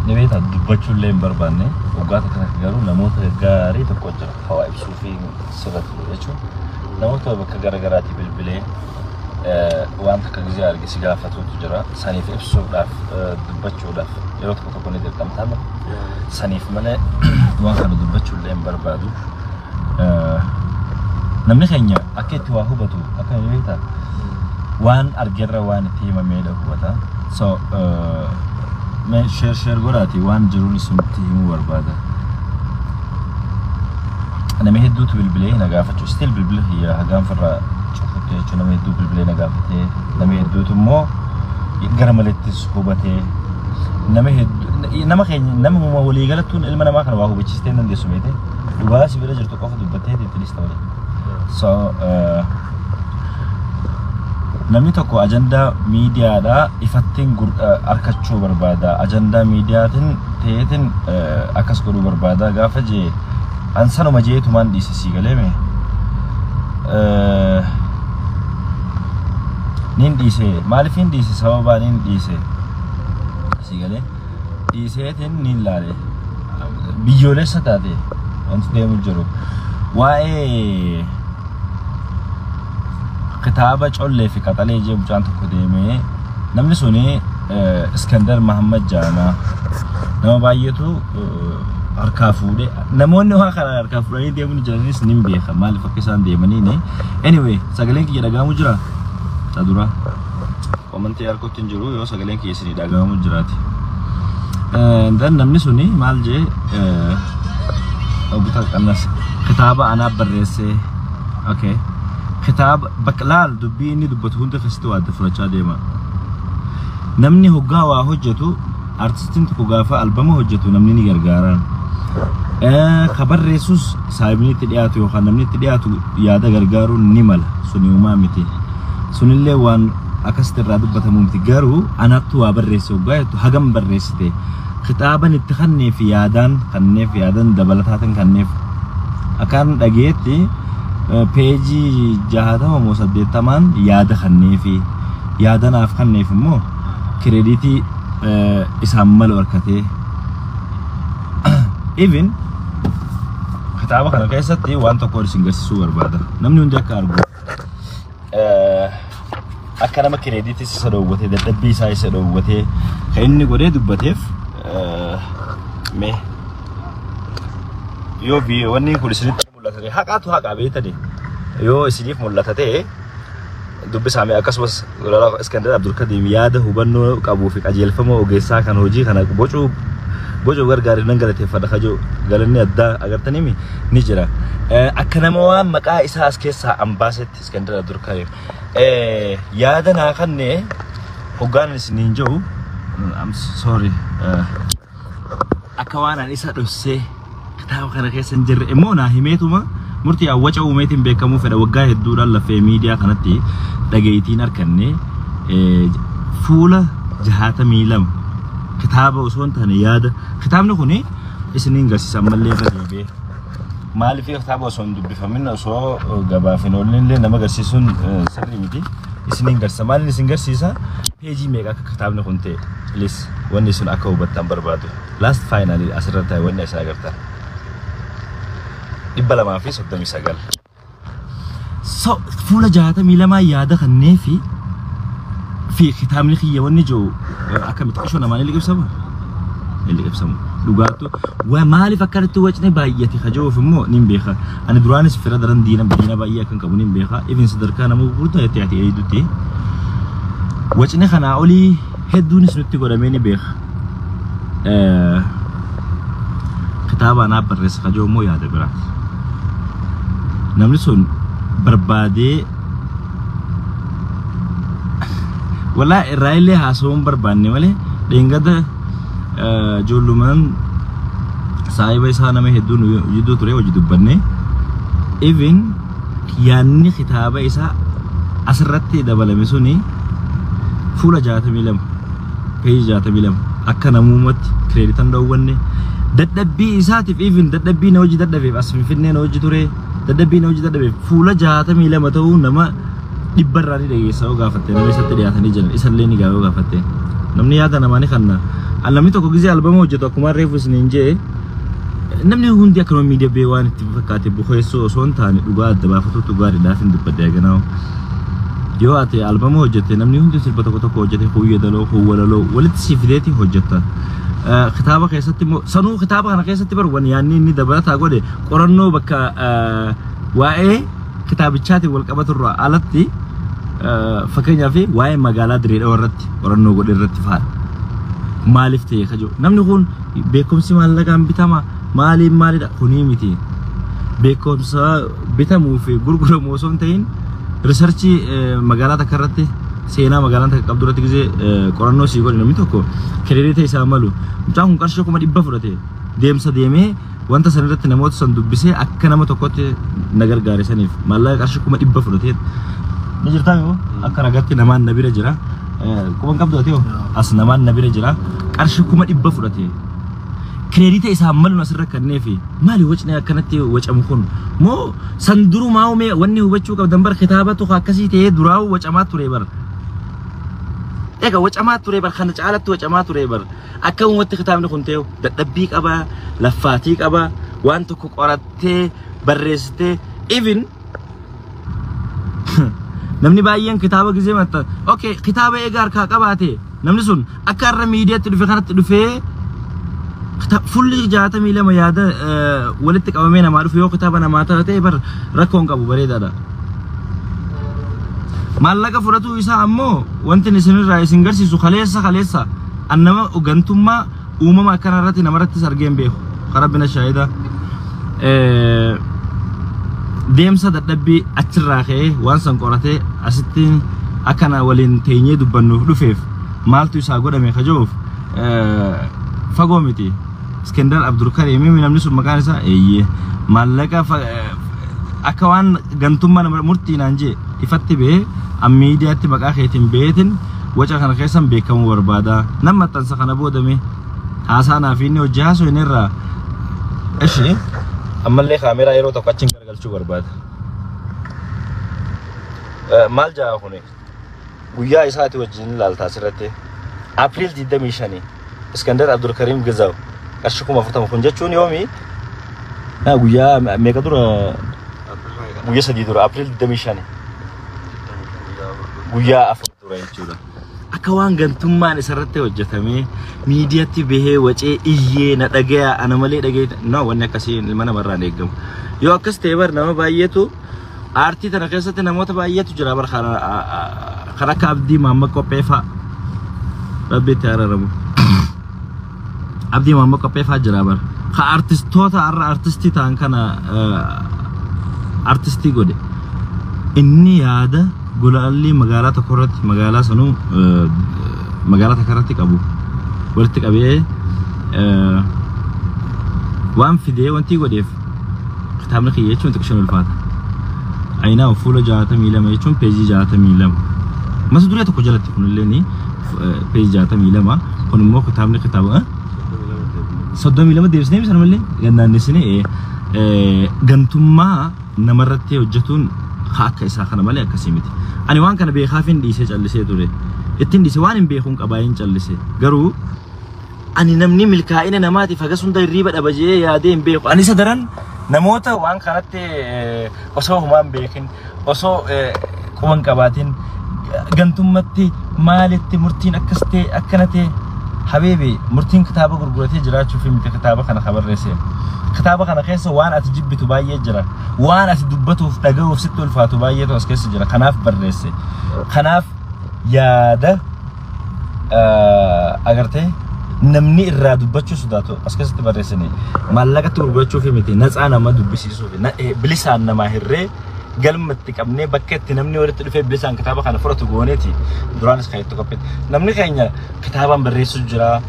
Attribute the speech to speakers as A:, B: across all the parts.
A: Ni beektaa, dubbachuullee hin barbaanne waggaa takka takka, garuu namoota gaarii tokko jira hawaa ibsuu fi sirratti jechuun namoota bakka garagaraatti bilbilee waan takka gizee arge si gaafatutu jira. Saniif ibsuudhaaf, dubbachuudhaaf yeroo tokko tokko ni dirqamtaa. Saniif malee waan kana dubbachuullee hin barbaadu. Namni keenya akka itti waa hubatu akka ni beektaa, waan argerra waan itti himameedha hubata. So mee share share godhaati, waan jiruun isinitti himuu barbaada. Nama hedduutu bilbilee na gaafachuu, still bilbila kiyya hagaan firraa cufutti jechuun, nama hedduu bilbilee na gaafatee, nama hedduutu immoo gara malettis hubatee, nama hedduu, nama keenya, nama waliigalattuun ilma namaa kana waa hubachiistee hin dandeessu meete, dhugaa si bira jirtu qofa dubbattee itti dhiista malee. So namni tokko ajandaa miidiyaadhaa ifattiin harkachuu barbaada. Ajandaa miidiyaatiin ta'eetiin akkas godhuu barbaada gaafa jee, an sanuma jeetumaan dhiise, sii galeeme. Nin dhiise. Maaliif hin dhiise? Sababaa nin dhiise, sii galee, dhiiseetiin nin laale. Biyyoolessa taate wanti deemu jiru. Waa'ee kitaaba Collee fi Qaxalee jee mucaan tokko deemee, namni suni Iskandar Mahammad jedhama. Nama baay'eetu harkaa fuudhee, namoonni waa kana harkaa fuudhanii deemuun jiranis nin beeka maaliif akka isaan deemaniini. Anyway, sagaleen kiyya dhagahamu jira? Ta dura komantii harkutti hin jiru, yoo sagaleen kiyya isinii dhagahamu jiraate. Dan namni suni maal jee, obbo Qannas kitaaba anaa barreessee, okay, kitaaba bakka laal, dubbii inni dubbatu hunda keessatti waa adda fudhachaa deema. Namni hoggaa waa hojjetu, artistiin tokko gaafa albama hojjetu namni ni gargaara. Ka barreessus saayibni itti dhiyaatu yookaan namni itti dhiyaatu yaada gargaaruun ni mala. Suni uumaa miti. Sunillee waan akkasitti irraa dubbatamu miti. Garuu anattu waa barreesse hoggaa jettu, hagam barreessite? Kitaaban itti kanneef, yaadaan kanneef, yaadan dabalataatiin kanneef. Akkaan dhageetti peejii 60 moo 80n yaada kanneefi, yaada naaf kanneef immoo credit isaan malu harkatee. Even kitaaba kana keessatti waan tokko isin garsiisuu barbaada. Namni hundi akka argu. Akka nama credit isa dhoowwatee, dadhabbii isaa isa dhoowwatee kan inni godhee dubbateef, mee yoo wanni kun isinitti mul'ata ta'e, haqaatu haqaa beektani, yoo isiniif mul'ata ta'e dubbisaame. Akkasumas Iskandar Abdulkadiim yaada hubannoo qabuu fi qajeelfama ogeessaa kan hojii kana bocuu bocuu gargaare nan galateeffadha kajoo, galanni addaa agartaniimi ni jira. Akka nama waan maqaa isaa as keessaa ambaasetti Iskandar Abdulkadiim yaada naa kannee hoggaan isiniin jiru, I'm sorry, akka waan an isa dhossee kitaaba kana keessa hin jirre immoo naa himeetuma murtii awwaca uumeetiin beekamuu fedha. Waggaa hedduudhaan lafee miidiyaa kanatti dhageeytiin arkanne, fuula 62 kitaaba osoo hin taane yaada kitaabni kuni isiniin garsiisa. Ammallee irra deebi'ee, maaliif kitaaba osoo hin dubbifamin, osoo gabaaf hin oolinillee nama garsiisuun sirrii miti. Isiniin garsiisa. Maaliin isin garsiisa? Peejii meeqa akka kitaabni kun ta'e, please, wanni isin akka hubattan barbaadu, last finally asirratti ta'e, wanni isin agartan 239. So fuula 62 yaada kannee fi kitaabni kiyya wanni jiru akkamitti qishoo namaan ni liqimsama? Ni liqimsamu. Dhugaattu maaliif akkanatti wacni baay'ate kajuuf immoo nin beeka. Ani duraanis fira daran diina diina baay'ee akkan qabu nin beeka. Even sadarkaa nama gurguddaa itti ati eeydutti. Wacni kanaa olii hedduunis nutti godhamee ni beeka. Kitaaba anaa barreessa kajoo immoo yaada biraati. Namni sun barbaadee, walaa irraa illee haasawuu hin barbaanne malee, dheengada ijoollumaan saahiba isaa nama hedduu nu jidduu ture hojii dubbanne. Even yaanni kitaaba isaa asirratti dabalame suni fuula 62, peejii 62, akka namumatti creditan dhoowwanne dadhabbii isaatiif. Even dadhabbii na hojii dadhabeef, as Finfinnee na hojii ture, dadhabbii na hojii dadhabeef fuula 62 ta'uu nama dhibbarraa ni dhageessa yoo gaafatte, nama isatti dhiyaatanii jiran isallee ni yoo gaafatte, namni yaada namaa ni kanna. Namni tokko gizee albama hojjetu, akkuma reefu isiniin jee, namni hundi akkanuma miidiyaa bee waan itti fakkaate bukeessuu osoo hin taane dhugaa adda baafatutu gaariidhaaf hin dubbadde eeganaa. Yoo ati albama hojjette, namni hundi sirba tokko tokko hojjete, huuyya daloo, huwwalaloo walitti si fideeti hojjetta. Kitaaba keessatti immoo sanuu, kitaaba kana keessatti bar waan yaadni inni dabalataa godhe, qorannoo bakka waa'ee kitaabichaatiin wal qabaturraa alatti, fakkeenyaaf waa'ee magaalaa Dirree Dhawaa irratti qorannoo godhe irratti faadha. Maaliif ta'e kajoo namni kun beekumsi maallaqaan bitama, maaliin maalidha kunii miti. Beekumsa bitamuu fi gurguramu osoo hin ta'in, research magaalaa takka irratti, seenaa magaalaan takka qabdu irratti gisee qorannoo sii godhe namni tokko credit isaa malu. Mucaan kun qarshii 100,000 fudhate, deemsa deemee wanta san irratti namoota san dubbisee akka nama tokkotti na gargaare saniif maallaqa qarshii 100,000 fudhatee ni jirtaa yoo akka ragatti namaan na bira jira. Quban qabdu ati hoo as namaan na bira jira, qarshii 100,000 fudhate. Credit isaa maluun asirra kenneefi maali wacni akkanatti wacamu kun moo san durumaa uumee? Wanni hubachuu qabdan bar kitaabatu akkasii ta'ee duraa'u wacamaa ture bar. Egaa wacamaa ture bar, kana caalatti wacamaa ture bar. Akka uumatti kitaabni kun ta'e dadhabbii qaba, laffaatii qaba, waan tokko qorattee barreessitee. Even namni baay'een kitaaba gisee maxxan, okay, kitaaba egaa harkaa qabaate, namni sun akka har'a miidiyaatti dhufe kanatti dhufee fulli 62 yaada walitti qabamee namaa dhufe yoo kitaaba namaa ta'e bar rakkoo hin qabu, bareedaadha. Maallaqa fudhatuu isaa ammoo wanti isinirraa isin garsiisu, kaleessa kaleessa an nama gantummaa uumama akkana irratti namarrattis argee hin beeku. Karabbina shaahida. Deemsa dadhabbii achirraa ka'ee waan san qoratee asitti akkana waliin teenyee dubbannuuf dhufeef maaltu isaa godhame kajo'uuf fagoo miti. Iskendar Abdulkarim namni sun maqaan isaa, eeyyee, maallaqa akka waan gantummaa nama murtii naan jee ifatti ba'ee an miidiyaatti maqaa keetiin beetin waca kana keessan beekamuu barbaada. Nan maxxansa kana boodame haasaa naaf inni hojii haasoo inni irraa. Ishi ammallee kaameraa yeroo tokko achiin garagalchuu barbaada. Maal jaa kuni? Guyyaa isaati wajjin ilaalta asirratti. April 25, Iskandar Abdulkarim Gizaw qarshii 40,000. Kun jechuun yoomi? Guyyaa meeqa dura? Guyyaa 3 dura, April 25, guyyaa 4 dura jechuudha. Akka waan gantummaan isarratti hojjetamee miidiyaatti bahee wacee iyyee na dhagaya, ana malee dhagaya, no, wanni akkasii ilma namarraan eeggamu. Yoo akkas ta'e bar nama baay'eetu aartii tana keessatti, namoota baay'eetu jira bar, kan akka Abdii Maamma Qopheefaa, Rabbi itti araaramu. Abdii Maamma Qopheefaa jira bar. Ka artistoota har'a artistii ta'an kana artistii godhe. Inni yaada golaalli magaalaa tokko irratti, magaalaa sanuu magaalaa takka irratti qabu walitti qabee waan fidee wanti godheef kitaabni kiyya jechuun xiqqishan ulfaata. Ayinaa fuula 62 jechuun peejii 62. Mata duree tokko jalatti kunillee ni peejii 62, kun immoo kitaabni kitaaba 32 deebisnee misaan malee gannaannessinee gantummaa namarratti hojjetuun akka isaa kana malee akkasii miti. Ani waan kana beekaaf hin dhiisee callisee ture. Ittiin dhiise, waan hin beekuun qabaa hin callise. Garuu ani namni milkaa'ina namaatiif hagas hunda hirriiba dhaba jee yaadee hin beeku. Ani isa daran namoota waan kanatti osoo humaan hin beekin, osoo quba hin qabaatin gantummatti maalitti murtiin akkas ta'e akkana ta'e. Habiibi, murtiin kitaaba gurguratee jiraachuuf miti kitaaba kana ka barreesse. Kitaaba kana keessa waan ati jibbitu baay'ee jira. Waan ati dubbatuuf dhaga'uuf sitti ulfaatu baay'eetu as keessa jira. Kanaaf barreesse. Kanaaf yaada agartee namni irraa dubbachuu sodaatu as keessatti barreessine. Maallaqatti gurgurachuuf miti, natsaa nama dubbisiisuuf, bilisaan namaa hirree galma itti qabnee bakka itti namni walitti dhufee bilisaan kitaaba kana fudhatu gooneeti duraanis kan itti qopheesse. Namni keenya kitaabaan barreessuu jira,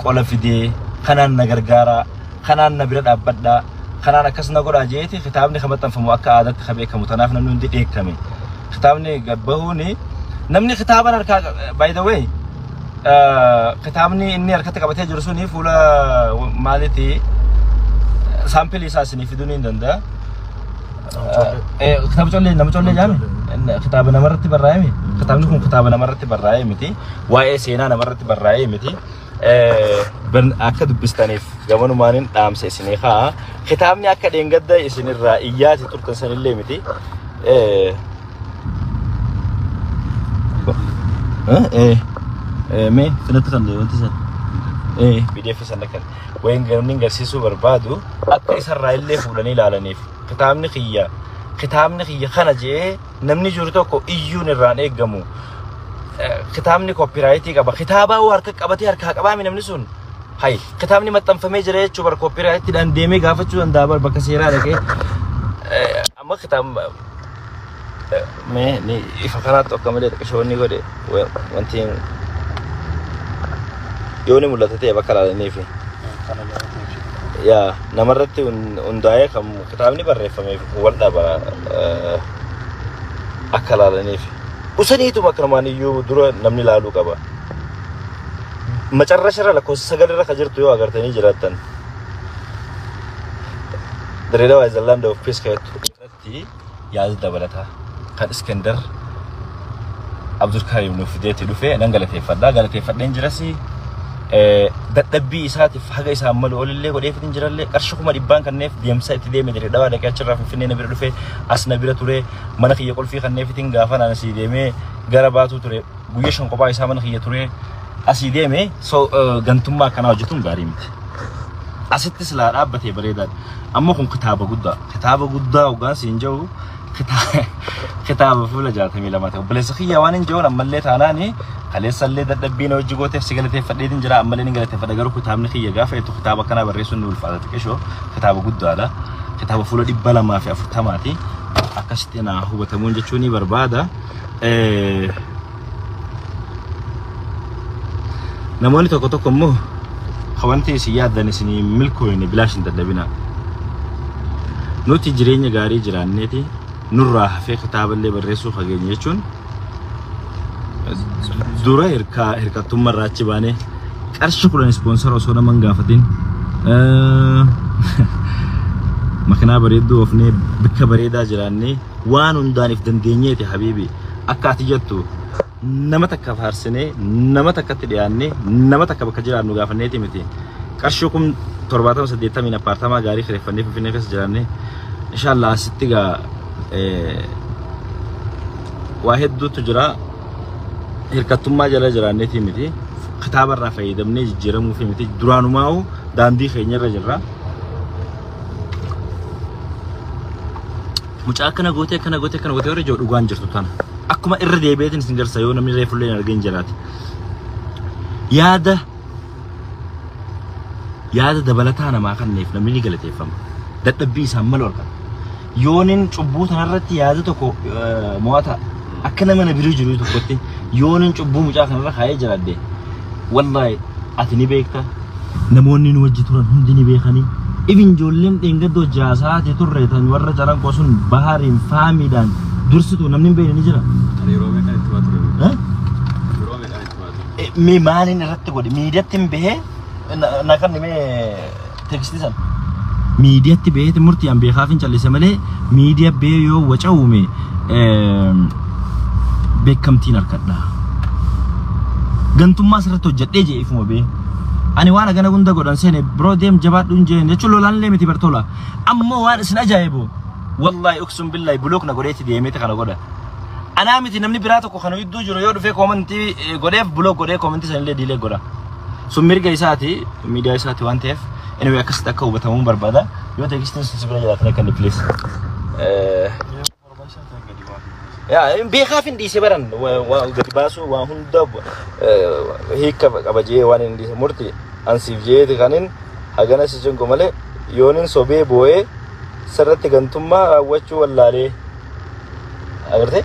A: qola fidee kanaan na gargaara, kanaan na bira dhaabbadhaa, kanaan akkas na godhaa jeeti kitaabni kan maxxanfamu akka aadaatti kan beekamu. Tanaaf namni hundi dheekkame. Kitaabni gabbahuuni namni kitaaban harkaa, by the way, kitaabni inni harkatti qabatee jiru suni fuula maaliiti? Sample isaa isinii fiduu ni danda'a. Kitaaba collee, nama collee jaame, kitaaba namarratti barraa'e, kitaabni kun kitaaba namarratti barraa'e miti, waa'ee seenaa namarratti barraa'e miti. Akka dubbistaniif gamanumaaniin dhaamsa isinii haa. Kitaabni akka dheengadda isinirraa iyyaati turtan sanillee miti. Mee filatti kan wanti san. PDF sana kan wayin namni agarsiisuu barbaadu akka isarraa illee fuudhanii ilaalaniif kitaabni kiyya kana jee namni jiru tokko iyyuun irraan eeggamu. Kitaabni copyright qaba. Kitaaba harka qabatee harkaa qabaami namni sun. Hay, kitaabni maxxanfamee jira jechuu bar copyrightiidhaan deemee gaafachuu danda'a bar bakka seeraa dhaqee. Amma kitaaba mee ni ifa kanaatti akka malee xiqqishoonni godhe wanti yoo ni mul'ata ta'e bakka ilaalaniifi. Yaa namarratti hundaa'ee kan kitaabni barreeffameef wal dhaba akka ilaalaniif. Usaniituma akkanumaan iyyuu dura namni ilaaluu qaba. Macarrasharra lakkoofsa 9 irra kan jirtu yoo agartanii jiraattan. Dirree Dawaa is the land of peace kan jettu irratti yaada dabalataa kan Iskandar Abdulkarim nuuf fideetti dhufe nan galateeffadha. Galateeffadheen jiras dadhabbii isaatiif haga isaan malu olillee godheefitin jirallee qarshii 100,000 kanneef deemsa itti deeme Dirree Dawaa dhaqee achirraa Finfinnee na bira dhufe as na bira ture mana kiyya qolfii kanneefitin gaafa naan asii deemee gara baatuu ture guyyaa 5 kophaa isaa mana kiyya ture asii deeme so gantummaa akkanaa hojjetuun gaarii miti. Asitti silaa dhaabbatee bareedaadha. Amma kun kitaaba guddaa. Kitaaba guddaa hoggaan siin jiru kitaaba fuula 62 ta'e. Obboleessa kiyya waan hin jiruun ammallee taanaani kaleessallee dadhabbiin hojii gooteef si galateeffadheetiin jira ammallee ni galateeffadha garuu kitaabni kiyya gaafa jettu kitaaba akkanaa barreessuun ni ulfaata xiqqishoo kitaaba guddaadha. Kitaaba fuula 240ti. Akkasitti naa hubatamuun jechuun ni barbaada. Namoonni tokko tokko immoo wanti isin yaaddan isinii milkooyne bilaash hin dadhabina. Nuti jireenya gaarii jiraanneeti nurraa hafee kitaaballee barreessuu fageenya jechuun dura hirkaa hirkattummaa irraa achi baanee qarshii 10 sponsor osoo nama hin gaafatin makinaa bareedduu oofnee bakka bareedaa jiraannee waan hundaaniif dandeenyeeti habiibi akka ati jettu nama takka faarsinee nama takkatti dhiyaannee nama takka bakka jiraannu gaafanneeti miti qarshii 70,000 80,000 appaartamaa gaarii kireeffannee Finfinnee keessa jiraannee inshallah asitti gaa waa hedduutu jira hirkattummaa jala jiraanneeti miti kitaaba irraa fayyadamnee jijjiiramuufi miti duraanumaa'u daandii keenya irra jirra. Mucaa akkana gootee akkana gootee akkana gootee warra jiru dhugaan jirtu tana. Akkuma irra deebi'eetiin isin garsa yoo namni reefullee hin argin jiraate. Yaada dabalataa namaa kanneef namni ni galateeffama. Dadhabbii isaan malu argata. Yoonin cubbuu tanarratti yaada tokko mo'ata akka nama na bira jiru tokkotti yoonin cubbuu mucaa kanarra kaa'ee jiraadde wallaahi ati ni beekta. Namoonni nu wajji turan hundi ni beekanii. Ifin ijoolleen dheengaddoo jaasaati turre tan warra calanqoo sun bahariin faamiidhaan dursitu namni hin beekne ni jira.
B: Ani yeroo meeqaan itti himaa ture?
A: Eh?
B: Yeroo meeqaan itti himaa ture?
A: Mee maaliin irratti godhe miidiyaatti hin bahee na kan mee text san. Miidiyaatti baheeti murtii an beekaaf hin callise malee miidiyaa bahee yoo waca uume beekamtiin harkadha. Gantummaa asirratti hojjedhee jee ifuma bee. Ani waan agana hunda godhan seene biroo deem jabaadhuun jeen jechuun lolaan illee miti bartola. Ammoo waan isin ajaa'ibu wallaahi uksum billaahi block na godheeti deemeeti kana godha. Anaa miti namni biraa tokko kan iddoo jiru yoo dhufee comment godheef block godhee comment sanillee delete godha. Sun mirga isaati miidiyaa isaati waan ta'eef anyway akkasitti akka hubatamuun barbaada. Yoo textiin sun si bira jiraatan akka inni please.
B: Barbaachisaa ta'e gadi baafii.
A: Yaa beekaaf hin dhiise baran gadi baasuu waan hunda hiika qaba jee waan hin dhiise murti ansiif jeeti kanin hagana si cinqu malee yoonin sobee boo'ee sirratti gantummaa raawwachuu wallaalee agartee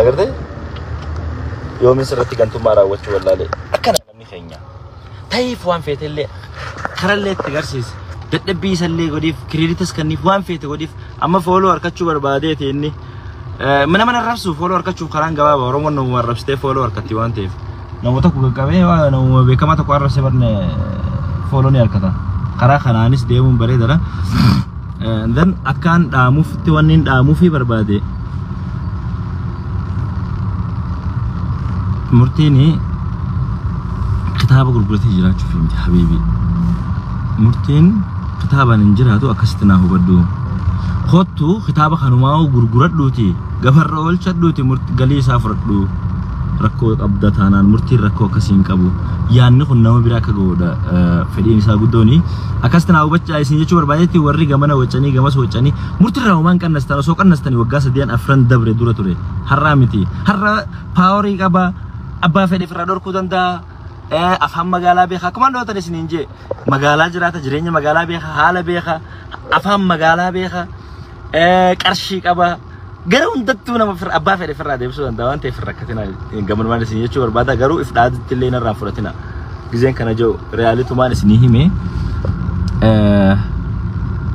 A: agartee yoomin sirratti gantummaa raawwachuu wallaalee akkana namni keenya ta'iif waan feetellee karallee itti agarsiise dadhabbii isallee godhiif creditas kenniif waan feete godhiif amma follow harkachuu barbaadeeti inni mana mana arrabsuuf follow harkachuuf karaan gabaabaa Oromoon namuma arrabsitee follow harkatti waan ta'eef nama tokko qaqqabee namuma beekamaa tokko arrabsee barne follow ni harkata karaa kanaanis deemuun bareedaadha. Then akkaan dhaamuufitti wanni hin dhaamuufii barbaade murtiin kitaaba Kitaaba gurguratee jiraachuuf miti habiibi. Murtiin kitaabaan hin jiraatu, akkasitti naa hubadhu. Kottu kitaaba kanumaa gurguradhuuti gafarra oolchadhuuti galii isaa fudhadhu. Rakkoo qabda taanaan murtiin rakkoo akkasii hin qabu. Yaanni kun nama biraa akka ga'uudha fedhiin isaa guddooni. Akkasitti naa hubachaa isin jechuu barbaadetti. Warri gamana waccanii gamas waccanii murtiirraa homaan qannastan, osoo qannastanii waggaa 3 4 dabre dura ture. Har'aa miti. Har'a power qaba. Abbaa fedhe ofirraa dhorkuu danda'a. Afaan magaalaa beeka, akkuma dhootan isiniin jee, magaalaa jiraata, jireenya magaalaa beeka, haala beeka, afaan magaalaa beeka, qarshii qaba, gara hundattuu nama abbaa fedhe ofirraa deebisuu danda'a waan ta'eef rakkatina gamanumaan isin jechuu barbaada. Garuu if dhaaditti illee narraan fudhatina. Gizeen kana jiru reaalitumaan isinii hime.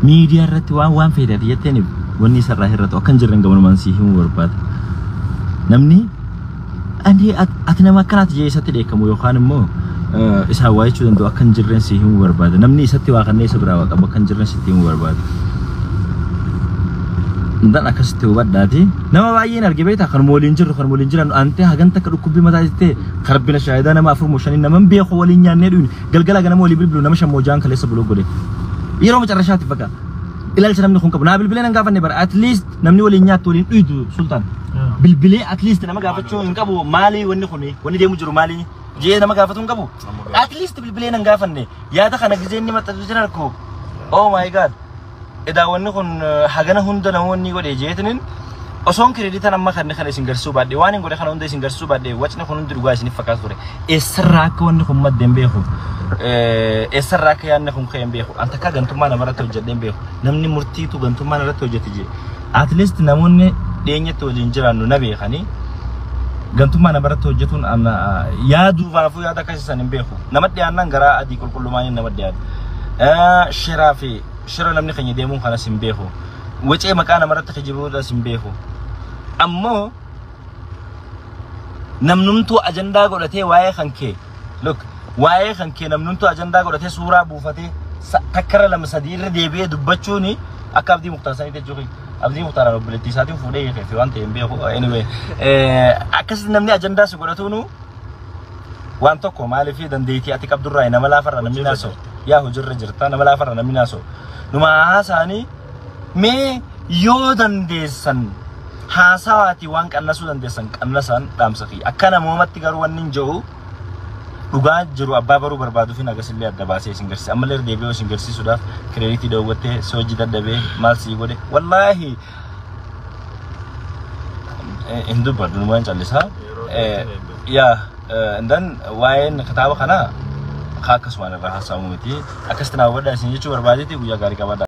A: Miidiyaa irratti waan feeteeti jetteeniif wanni isarraa hir'atu akka hin jirre gamanumaan sii himuu barbaada. Namni ani ati nama akkanaati jee isatti dheekkamu yookaan immoo isaan waa jechuu danda'u akka hin jirreen si himuu barbaada. Namni isatti waa kanneen isa biraa waa qabu akka hin jirreen sitti himuu barbaada. Dan akkasitti hubadhaati. Nama baay'een arge beektaa, kan waliin jirru, kan waliin jiran antee hagan takka dhukkubbii mataa jettee karbina shaayidaa nama afur moo shanii nama hin beeku waliin nyaannee dhuyne, galgala ganama walii bilbilu, nama shan moo jaan kaleessa buloo godhe. Yeroo macarrashaatti bakka ilaalcha namni kun qabu. Naa bilbilee nan gaafanne bara, at least namni waliin nyaattu, waliin dhuydu, sultaan. Bilbilee at least nama gaafachuu hin qabu. Maalii wanni kun, wanni deemu jiru maalii jee nama gaafatu hin qabu. At least bilbilee nan gaafanne. Yaada kana gizee inni maxxansu jira arku. Oh my God. Edaa wanni kun hagana hunda namoonni godhe jeetinin osoon credit amma kan kana isin garsiisuu baadhe, waan hin godhe kana hunda isin garsiisuu baadhe, wacni kun hundi dhugaa isiniif fakkaatu ture. Eessarraa akka wanni kun madde hin beeku. Eessarraa akka yaadni kun ka'e hin beeku. An takka gantummaa namarratti hojjedhee hin beeku. Namni murtiitu gantummaa narratti hojjete jee. At least namoonni dhiyeenyatti waliin jiraannu na beekanii gantummaa namarratti hojjetuun yaaduufaafuu yaada akkasii san hin beeku. Nama dhiyaannaan garaa adii qulqullummaan nama dhiyaatu. Shiraa fi shira namni keenya deemuun kanas hin beeku. Wacee maqaa namarratti kijibuudhas hin beeku. Ammoo namnumtuu ajandaa godhatee waa'ee kan kee, look, waa'ee kan kee namnumtuu ajandaa godhatee suuraa buufatee takkarra lama sadii irra deebi'ee dubbachuuni akka Abdii Muktaar sanitti jechuudha. Abdii Muktaaraan obboleettii isaatiin fuudhee hiikee waan ta'e hin beeku. Anyway, akkasitti namni ajandaa si godhatuunu waan tokko maaliif dandeettii ati qabdurraa nama laafarra namni naasoo yaa hojiirra jirta, nama laafarra namni naasoo numa haasaanii. Mee yoo dandeessan haasawaatii waan qannasuu dandeessan qannasaan dhaamsa kiyya. Akka namoomatti garuu wanni hin jiru, dhugaa jiru abbaa baruu barbaaduu fi agasillee adda baasee isin garsiisa. Ammallee deebi'ee isin garsiisuudhaaf credit daawwattee si hojii dadhabee maal sii godhe wallaahi hin dubbadhu, numaan callisaa. Yaa indan waa'een kitaaba kanaa akkasumaan irraa haasa'amu miti. Akkasitti naa hubadhaa isin jechuu barbaadeeti. Guyyaa gaarii qabaadhaa.